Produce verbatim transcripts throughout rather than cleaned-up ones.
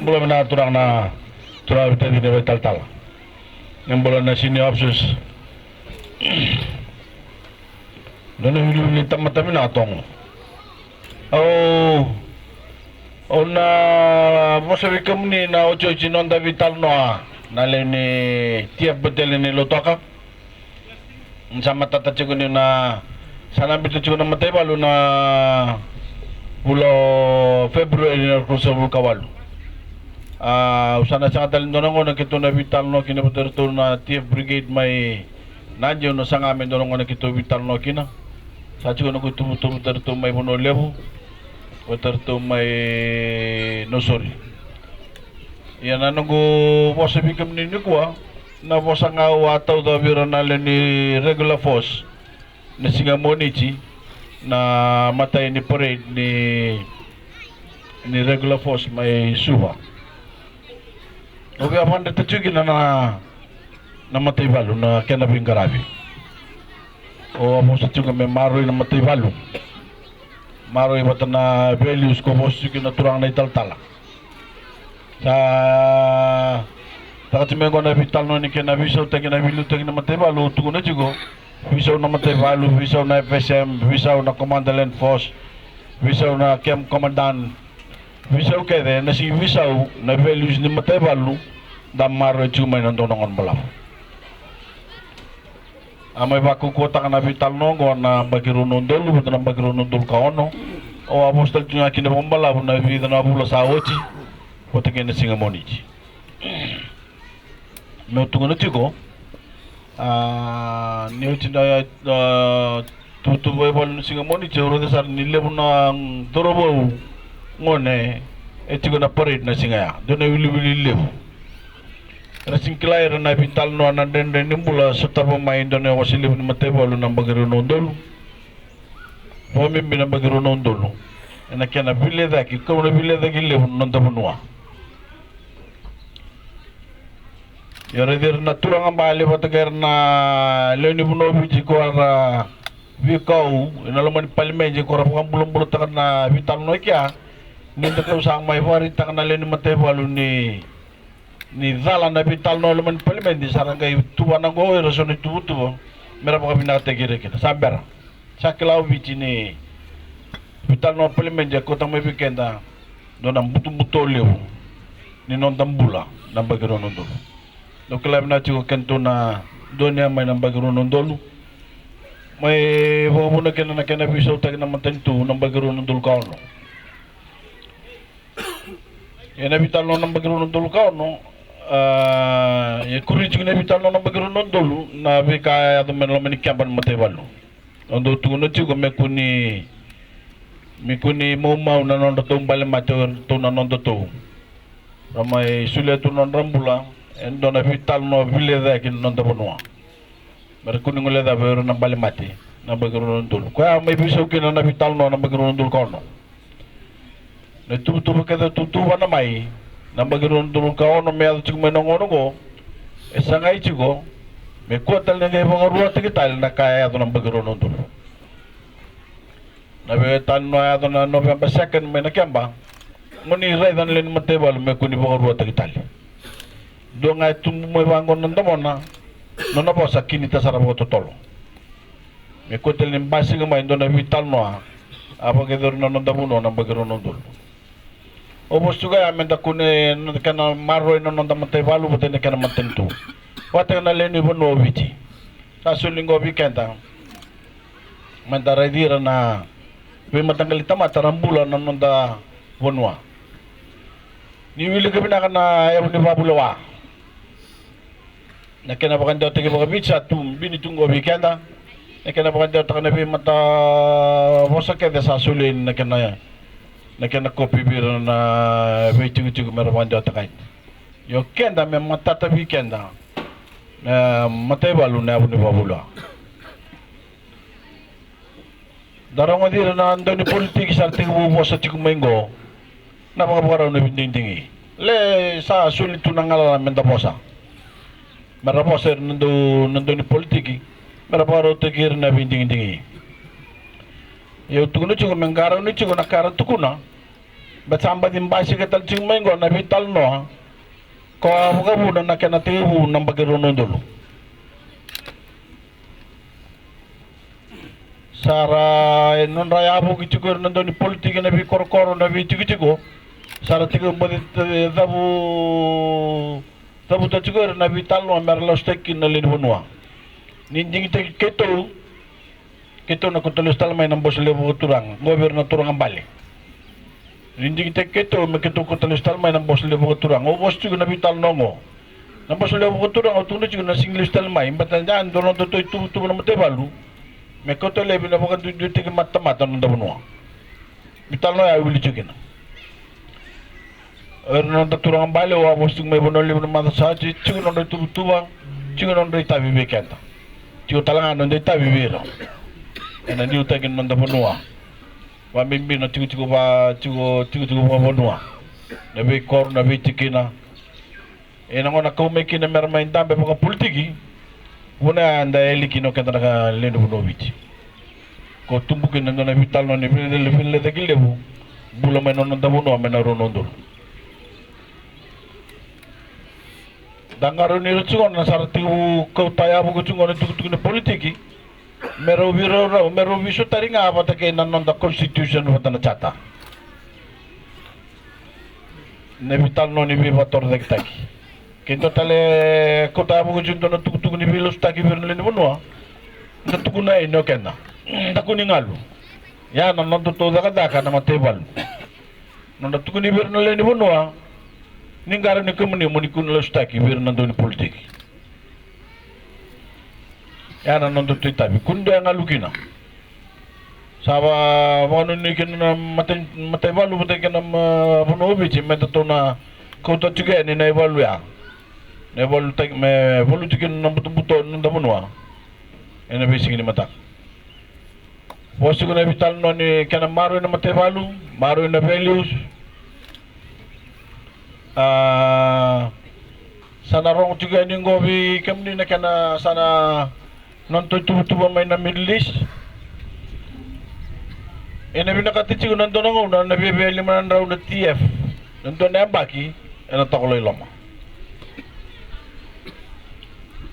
Bula vinaka turaga na turaga, veitacini, veitalatala. Ni bula na senior officers. Dua na iwiliwili ni tamata vinaka toka qo. Au, au na vosa vei kemuni na otioti ni noda veitalanoa na lewe ni T F Betele ni Lautoka. Ni sa matata tiko ni na sa na biuta tiko na mataivalu na vula o February na ruasagavulu ka walu. A, au sa na saga tale dua na gauna keitou na veitalanoa kina vata iratou na T F Brigade mai Nadi, au na saga me dua na gauna keitou veitalanoa kina. Sa tiko na noqu ituvatuva vata iratou mai Vanua Levu, vata iratou mai Nausori. Ia na noqu vosa vei kemuni nikua, na vosa ga au a tauca vei ira na lewe ni regular force na siga Moniti, na imatai ni parade ni, ni regular force mai Suva. Au via vakadreta tiko kina na, na mataivalu na kena veiqaravi. Au a vosa tiko me maroroi na mataivalu, maroroi vata na values ko vosa tiko kina na turaga na italatala. Sa caka tiko mai qo na veitalanoa ni kena veisautaki na veiliutaki na mataivalu, au tukuna tiko. Veisau na mataivalu, veisau na F S M, veisau na Commanderland Force, veisau na Camp Commandant, veisau kece na sigi veisau na values ni mataivalu. Da maroroi tiko mai na dua na gauna balavu. A mai vakaukauwataka na veitalanoa oqo na yabaki rua na udolu vata na yabaki rua na udolu ka ono. Au a vosa tale tiko ga kina vakabalavu na vica na vula sa oti vata kei na siga Moniti. Meu tukuna tiko, a, ni oti na, a, tutuva e valu na siga Moniti, au raica sara ni levu na cauravou gone e tiko na parade na siga ya. Dua na iwiliwili levu. Era sega ni kila ira na veitalanoa na dredre ni bula sotava mai dua na iwase levu ni mataivalu na yabaki rua na udolu. Vakabibi na yabaki rua na udolu ena kena veilecayaki, kau na veilecayaki levu na noda vanua. Ia raici ira na turaga bale vata kei ira na lewe ni vanua o Viti ko ra veikau ena loma ni palimedi ko ra vakabulabulataka na veitalanoa i kea. Ni da kau sa mai vakaraitaka na lewe ni mataivalu ni ni cala na veitalanoa e loma ni palimedi, sa ra qai tuvana oqo ira so na ituvatuva me ra vakavinakataki ira kina. Sa bera, sa kila o Viti ni veitalanoa palimedi e kauta mai vei keda dua na butobuto levu ni noda bula na yabaki rua na udolu. Dau kila vinaka tiko kedatou na donia mai na yabaki rua na udolu, mai vakavuna kina na kena veisautaki na matanitu na yabaki rua na udolu ka ono. Ia na veitalanoa na yabaki rua na udolu ka ono, a, e kuri tiko na veitalanoa na yabaki rua na udolu na veika e yaco mai na loma ni keba ni mataivalu. Au dau tukuna tiko me kua ni, me kua ni maumau na nodratou bale mate o iratou na nodatou. Ra mai solia tu na nodra bula e dua na veitalanoa veilecayaki na noda vanua. Me ra kua ni guilecava o ira na bale mate na yabaki rua na udolu. Koya mai veisau kina na veitalanoa na yabaki rua na udolu ka ono. Na ituvatuva kece e tutuvana mai na yabaki rua na udolu ka ono me yaco tiko mai na gauna oqo, e sagai tiko me kua tale ni qai vakaruataki tale na ka e yaco na yabaki rua na udolu. Na veitalanoa e yaco na November second mai na keba, mo ni raica na lewe ni mataivalu me kua ni vakaruataki tale. Dua ga e tubu mai vaqo na domona, nona vosa kinita sara vakatotolo. Me kua tale ni basika mai dua na veitalanoa a vakayacori na noda vanua na yabaki rua na udolu. Au vosa tiko ya me da kua ni, na kena maroroi na noda mataivalu vata na kena matanitu, vata na lewe ni vanua o Viti. Sa soli qo vei keda me da raici ira na veimataqali tamata ra bula na noda vanua. Ni wilika vinaka na yavu ni vakavulewa, na kena vakadewataki vakaviti sa tu bini tu qo vei keda. Na kena vakadewataka na veimatavosa kece sa soli na kena, na kena kopi vei ira na veitikotiko me ra vakadewataka. Io keda me matata vei keda na mataivalu na yavu ni vakavulewa. Da rogoci ira na dau ni politiki sa ra tekivu vosa tiko mai qo na vakavakarau na veidigidigi. Le sa soli tu na galala me da vosa, me ra vosa ira na dau, na dau ni politiki me ra vakarautaki ira na veidigidigi. Ia au tukuna tiko me qarauni tiko na ka ra tukuna. Baleta sa baci basika tale tiko mai oqo na veitalanoa ka vakavuna na kena tekivu na yabaki rua na udolu. Sa ra, e nodra yavoki tiko ira na dau ni politiki na veikorokoro, na veitikotiko. Sa ra tiko baci cavu, cavuta tiko ira na veitalanoa me ra lasutaki kina na lewe ni vanua. Ni digitaki keitou, keitou na kauta lesu tale mai na Bose Levu Vakaturaga oqo vei ira na turaga bale. Ni digitaki keitou me keitou kauta lesu tale mai na Bose Levu Vakaturaga. Au vosa tiko na veitalanoa oqo. Na Bose Levu Vakaturaga au tukuna tiko na sega ni lesu tale mai, baleta ya e dua na nodatou ituvatuva na mataivalu me kauta laivi na vakaduiduitaki matamata na noda vanua. Veitalanoa ya e wili tiko kina. O ira na noda turaga bale, au a vosa tiko mai Vanua Levu na macawa sa oti, tiko na nodra ituvatuva, tiko na nodra itavi vei keda. Tiko tale ga na noda itavi vei ira ena liutaki na noda vanua. Vakabibi na tikotiko va, tiko, tikotiko vakavanua, na veikoro, na veitikina. Ena gauna kau mai kina me ra mai dabe vakapolitiki, vuna ya eda yali kina o keda na lewe ni vanua o Viti. Ko tubu kina e dua na veitalanoa ni veilecayaki levu, bula mai na noda vanua mai na rua na udolu. Da qarauni ira tiko na sa ra tiko kauta yavoki tiko na itukutuku ni politiki, me rau veiraurau, me rau veisotari ga vata kei na noda constitution vata na charter. Na veitalanoa ni veivakatorocaketaki. Ke dua tale kauta yavoki tiko dua na tukutuku ni veilasutaki vei ira na lewe ni vanua, da tukuna yani o keda, da kua ni galu. Ya na nodatou cakacaka na mataivalu. Nodra tukuni vei ira na lewe ni vanua, ni qarauni kemuni mo ni kua ni lasutaki vei ira na dau ni politiki. Ya na nodatou itavi, kua ni dua e galu kina. Sa va, vakanuinui kina na matai, mataivalu vata kei na, ma, vanua o Viti me datou na kauta tiko yani na ivalu ya. Na ivalu taki, me valuti kina na butobuto ni noda vanua ena veisiga ni mataka. Vosa tiko na veitalanoa ni kena maroroi na mataivalu, maroroi na values. A, sa na rogo tiko yani oqo vei kemuni na kena sa na nodatou ituvatuva mai na Middle East. Ena vinakata tiko na dua na gauna na viavia lima na drau na T F, na dua na yabaki ena toka lo i loma.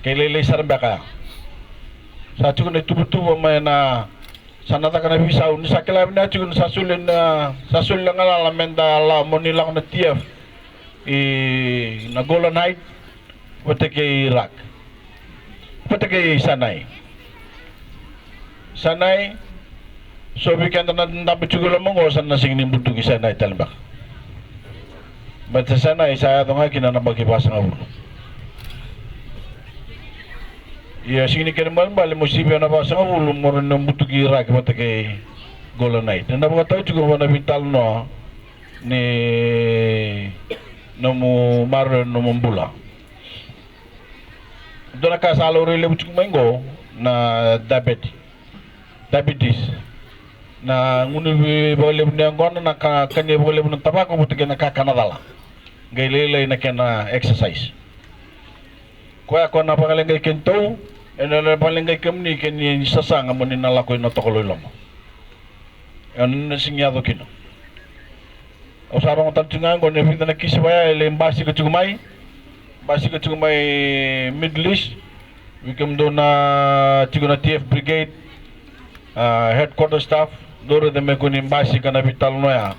Kei lailai sara beka ya. Sa tiko na ituvatuva mai na, sa na caka na veisau, ni sa kila vinaka tiko ni sa soli na, sa soli na galala me da la, mo ni lako na T F i na Golan Heights vata kei Iraq, vata kei Sinai. Sinai, so vei keda na dabe tiko i loma oqo sa na sega ni butuki Sinai tale beka. Baleta Sinai sa yaco ga kina na yabaki vasagavulu. Ia sega ni kena ibalebale mo sivia na vasagavulu mo rawa ni butuki Iraq vata kei Golan Heights. Ena vakatau tiko vua na veitalanoa ni nomu maroroi na nomu bula. Dua na ka sa laurai levu tiko mai oqo na diabetes. Diabetes. Na gunuvi vakalevu ni yaqona, na ka, kania vakalevu na tavako vata kei na kakana cala. Qai lailai na kena exercise. Koya ko na vakaleqai kedatou, ena vakaleqai kemuni ke ni sasaga mo ni na lako i na toka lo i loma. Ena sega ni yaco kina. Au sa rogo tale tiko ga oqo na vica na kisi vaya e lai basika tiko mai. Basika tiko mai Middle East. Vei kemudou na tiko na T F Brigade, a, headquarter staff, dou raica me kua ni basika na veitalanoa ya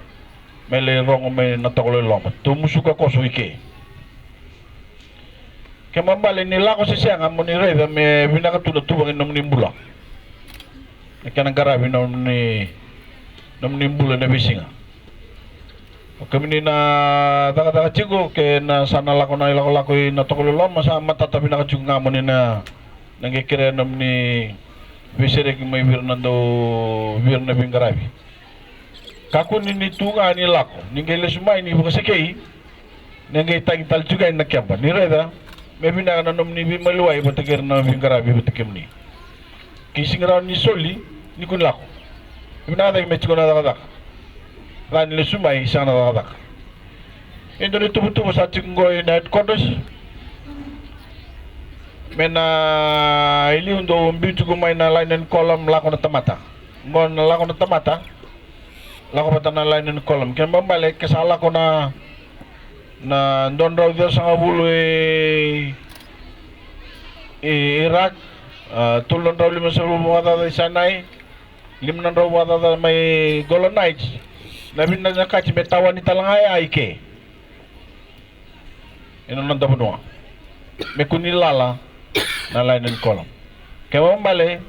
me lai rogo mai na toka lo i loma. Tou musuka koso i ke. Kena ibalebale ni lako se sega mo ni raica me vinaka tu na tuvaki ni nomuni bula. Na kena qaravi na nomuni, nomuni bula ena veisiga. O kemuni na cakacaka tiko ke na sa na lako na ilakolako i na toka lo i loma, sa matata vinaka tiko ga mo ni na, na qai kerea nomuni veisereki mai vei ira na dau, vei ira na veiqaravi. Kakua ni tu ga ni lako, ni qai lesu mai ni vakasekei, ni qai tagi tale tiko yani na keba. Ni raica me vinaka na nomuni veimaliwai vata kei ira na veiqaravi vata kei kemuni. Ke sega ni rawa ni soli, ni kua ni lako. Vinaka cake me tiko na cakacaka. Rawa ni lesu mai sega na cakacaka. E dua na ituvatuva sa tiko oqo ina headquarters. Me na i liu dou biu tiko mai na line and column, lako na tamata. Oqo na lako na tamata. lako vata na line and column. Kena ibalebale ke sa lako na, na dua na drau ciwasagavulu i, i Iraq, a, tolu na drau limasagavulu vakacaca i Sinai, lima na drau vakacaca mai Golan Heights. Na vinakati me tawani tale ga ya i ke ena noda vanua. Me kua ni lala na line and column. Kena ibalebale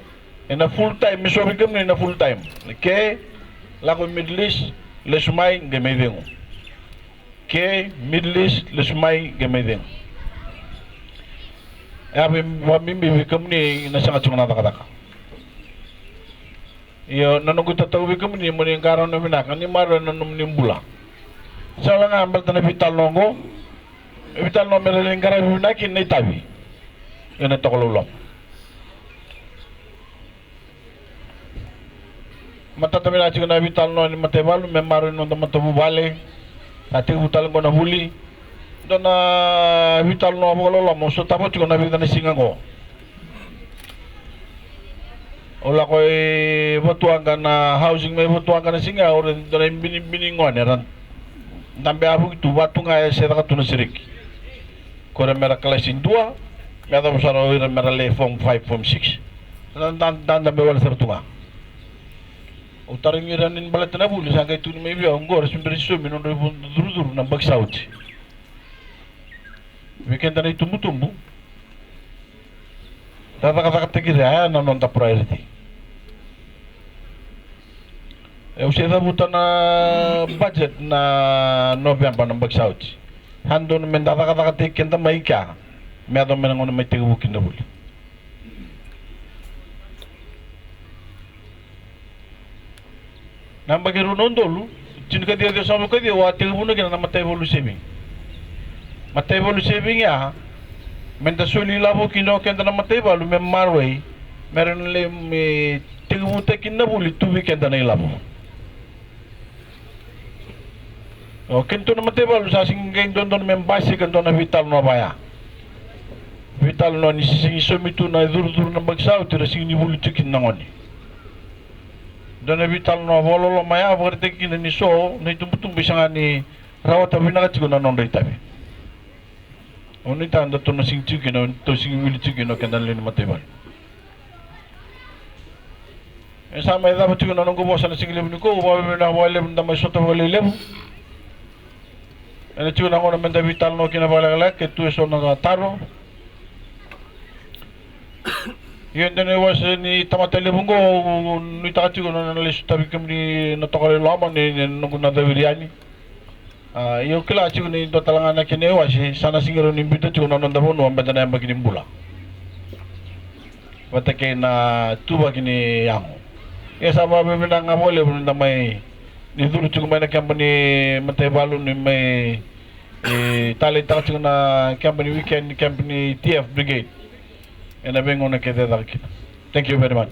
ena full time, me so vei kemuni na full time. Ke lako i Middle East, lesu mai qai mai cegu. Ke Middle East, lesu mai qai mai cegu. E a vei, vakabibi vei kemuni na sega tiko na cakacaka. Io, na noqu itatau vei kemuni mo ni qarauna vinaka, ni maroroya na nomuni bula. Sega walega baleta na veitalanoa oqo. E veitalanoa me ra lai qaravi vinaka kina na itavi ena tokalau loma. Matata vinaka tiko na veitalanoa ni mataivalu me maroroi na noda matavuvale. Sa tekivu tale oqo na vuli. Dua na veitalanoa vakaloloma au sotava tiko na vica na siga oqo. Au lako i Vatuwaqa na housing mai Vatuwaqa na siga, au raica dua na ibinibini gone era dabe a vuki tu, va tu ga e se caka tu na sereki. Ko ira mera kalasi dua, me yacova sara o ira mera lai form five, form six. Da, da, da, dabe wale sara tu ga. Au tarogi ira ni baleta na vuli, sa qai tukuni mai vei au, oqo era se bera ni saumi na nodra ivola curucuru na bakisauti. Vei keda na itubutubu, da cakacakataki ira, ya na noda priority. Au se cavuta na budget na November na bakisauti. Sa dodonu meda cakacakataki keda mai kea me yaco mai na gauna mai tekivu kina na vuli. Na yabaki rua na udolu tinikaciwa ciwasagavulu kaciwa a tekivuna kina na mataivalu saving. Mataivalu saving ya meda soli ilavo kina o keda na mataivalu me maroroi, me rawa ni lai me tekivutaki kina na vuli tu vei keda na ilavo. O kedatou na mataivalu sa sega ni qai dodonu me basika dua na veitalanoa vaya. Veitalanoa ni se sega ni saumi tu na icurucuru na bakisauti, ra sega ni vuli tiko kina na gone. Dua na veitalanoa vakaloloma ya vakaraitaki kina ni so na itubutubu e sega ni rawata vinaka tiko na nodra itavi. O ni ta datou na sega ni tiko kina, tou sega ni wili tiko kina o keda na lewe ni mataivalu. E sa mai cava tiko na noqu vosa na siga levu nikua, au vakavinavinaka vakalevu ni da mai sota vakalevu. Ena tiko na gauna meda veitalanoa kina vakalekaleka ke tu eso na taro. Io, e dua na iwase ni tamata levu oqo, au nuitaka tiko na, na lesu tavi kemuni na tokalau loma ni, ni noqu na caviri yani. A, io, kila tiko ni dua tale ga na kena iwase, sa na sega ni rawa ni biuta tiko na noda vanua baleta na yabaki ni bula vata kei na tuvaki ni yago. Ia sa vakavinavinaka ga vakalevu ni da mai, ni curu tiko mai na keba ni mataivalu ni mai, e, taleitaka tiko na keba ni weekend, keba ni T F Brigade. Ena veigauna kece e caka kina. Thank you very much.